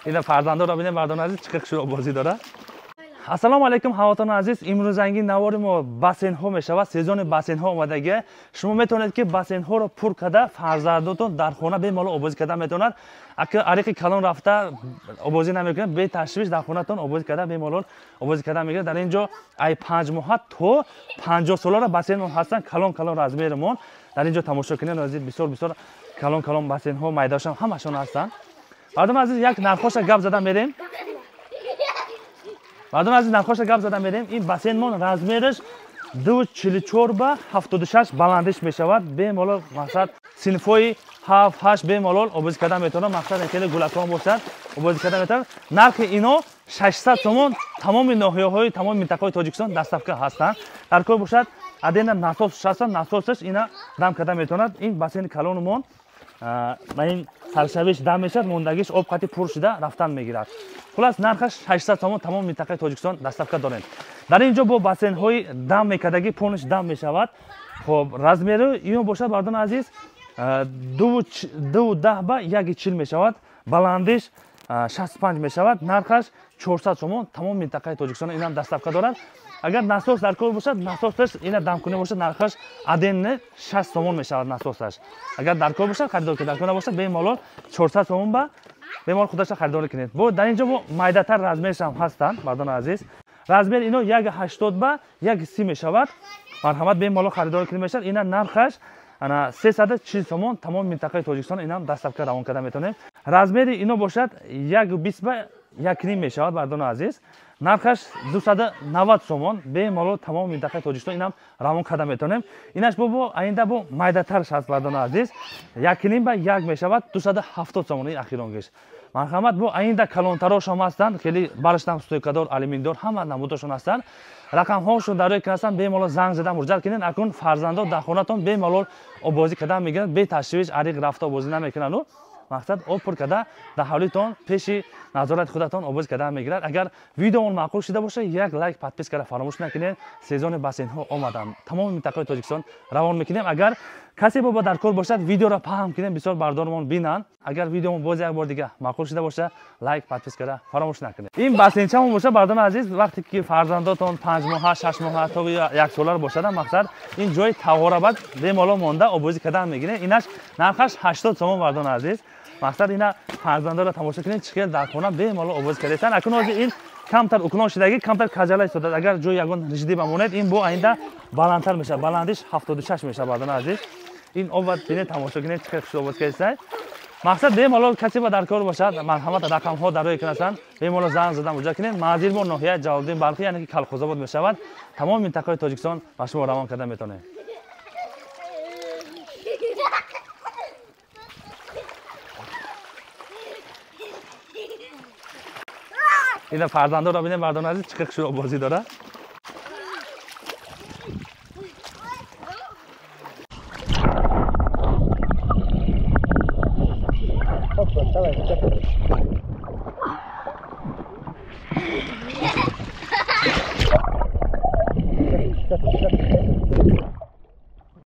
Ина фарзандоро бинем, бардони азиз, чӣ қадр шӯробозӣ дорад. Ассалому алайкум, ҳавотони азиз. Имрӯзанги навори мо бассейнҳо мешавад. Сезони бассейнҳо омадагия. Шумо метавонед, ки бассейнҳоро пур карда фарзандотон дар хона бемалол обозӣ карда метавонад. Ака ариқи калон рафта обозӣ намекунад, беташвиш дар хонатон обозӣ карда бемалол обозӣ карда мегирад. Дар ин ҷо ай 5 моҳа то 50 солара бассейнмон ҳастанд, калон калон размеримон. Дар ин ҷо тамошо кунед, азиз, бисёр бисёр калон калон бассейнҳо, майдашон ҳамашон ҳастанд. Мардум азиз, як нархоша гап зада мерем. Мардум азиз, нархоша гап зада мерем. Ин бассейнмон размераш 2,44 ба 76 баландиш мешавад. Бемалол мақсад синфҳои 7, 8 бемалол обозӣ карда метавонад. Мақсад хеле гулакон бошад, обозӣ карда метавонад. Нархи ино 600 сомон, тамоми ноҳияҳои тамоми минтақаҳои Тоҷикистон доставка ҳастанд. Дар кор бошад, адена насос ҳастанд, насосаш ина дам карда метавонад. Ин бассейни калонмон ба ин саршавиш дам мешавад, мондагиш об қати пур шуда рафтан мегирад. Хулас нархаш 600 сомон, тамоми минтақаи Тоҷикистон доставка дорем. Дар ин ҷо бо бассейнҳои дам мекардагӣ полниш дам мешавад. Хоб, размери ин бошад, бардони азиз, 2,10 ба 1,40 мешавад, баландиш 65 мешавад, нархаш 400 сомон, тамоми минтақаи Тоҷикистон инам доставка дорад. Агар насос дар кор бошад, насосаш ина дамкунӣ бошад, нархаш аденне 60 сомон мешавад насосаш. Агар дар кор бошад, харидор кунед, дар кор набошад, бемалол 400 сомон ба бемалол худаша харидорӣ кунед. Бо дар ин ҷо бо майдатар размерш ҳам ҳастанд, мардони азиз. Размер ино 1,80 ба 1,30 мешавад. Марҳамат, бемалол харидорӣ кунед мешавад. Ина нархаш ана 340 сомон, тамоми минтақаи Тоҷикистон инам доставка равон карда метавонем. Размери ино бошад 1,20 ба 1,5 мешавад, мардони азиз. Нархаш 290 сомон, бемалол тамоми минтақаи Тоҷикистон инам равон карда метавонем. Инаш бо оинда бо майдатарш ҳаст, мардони азиз. 1,5 ба 1 мешавад, 270 сомон ин ахиронгиш. Марҳамат, бо оинда калонтарош ҳам ҳастанд, хеле бараштам стойкадор, алюминдор ҳама намудошон ҳастанд. Рақамҳошон дар рӯи экран ҳастанд, бемалол занг зада муроҷиат кунед. Акнун фарзандо дар хонатон бемалол обозӣ карда мегиранд, беташвиш ариқ рафта обозӣ намекунанд. Мақсад об пур карда дар ҳавлитон пеши назорати худатон обозӣ карда мегирад. Агар видеомон маъқул шуда бошад, як лайк, подпискаро фаромӯш накунед. Сезони бассейнҳо омаданд, тамоми минтақаи Тоҷикистон равон мекунем. Агар касе бо дар кор бошад, видеоро паҳн кунем, бисёр бардормон бинанд. Агар видеомон боз як бор дига маъқул шуда бошад, лайк, подпискаро фаромӯш накунед. Ин бассейнчамон бошад, бардони азиз, вақте ки фарзандотон 5 моҳа, 6 моҳа то 1 солара бошад, мақсад ин ҷои тағора бад бемалол монда обозӣ карда мегиред. Инаш нархаш 80 сомон, бардони азиз. Мақсад ина фарзандоро тамошо кунед, чӣ хел дар хона бемалол обозӣ кардаистанд. Акнун ҳозир ин камтар уклон шудагӣ, камтар каҷала истодад. Агар ҷои ягон риждӣ бамонед, ин бо оинда баландтар мешавад, баландиш 76 мешавад, бардони азиз. Ин об бинед, тамошо кунед, чӣ хел хуш обоз кардаистанд. Мақсад бемалол касе ба дар кор бошад, марҳамат, рақамҳо дар рӯи экран ҳастанд, бемалол занг зада муроҷиат кунед. Манзил бо ноҳияи Ҷалолиддин Балхӣ, яъне ки Калхозобод мешавад. Тамоми минтақаи Тоҷикистон ба шумо равон карда метавонем. Ина фарзандоро бинем, мардони азиз, чӣ қадр шӯробозӣ дорад.